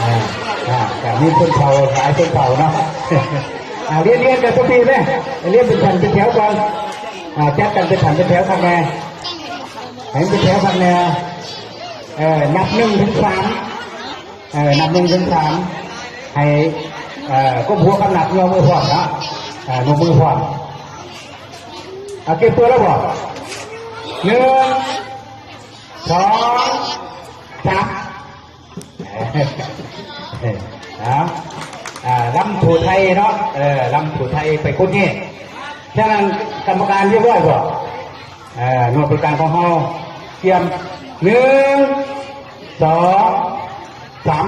ອ່າ ອ່າ ກະມີຊົນເຜົ່າ ຫຼາຍຊົນເຜົ່າເນາະ ອ່າ ລຽນ ລຽນກັນທຸກປີເດ້ ລຽນເປັນຊັ້ນເປັນແຖວກ່ອນ ອ່າ ຈັດກັນເປັນຊັ້ນເປັນແຖວຄັກແນ່ ໃຫ້ມັນເປັນແຖວຄັກແນ່ ເອີ ນັບໜຶ່ງເຖິງສາມ ເອີ ນັບໜຶ່ງເຖິງສາມ ໃຫ້ ເອີ ກົ້ມຫົວກຳນັບ ຍົກມືພ້ອມເນາະ ເອີ ຍົກມືພ້ອມ ເອົາ ກຽມຕົວແລ້ວບໍ່? ໜຶ່ງ ສອງ ສາມ ເອົາ ອ່າ ລຳຜູ້ໄທເນາະ ເອີ ລຳຜູ້ໄທໄປກົດແຮງ ສະນັ້ນກຳມະການຮຽບຮ້ອຍບໍ່? ເອີ ໜ່ວຍບໍລິການຂອງເຮົາກຽມ ໜຶ່ງ ສອງ ສາມ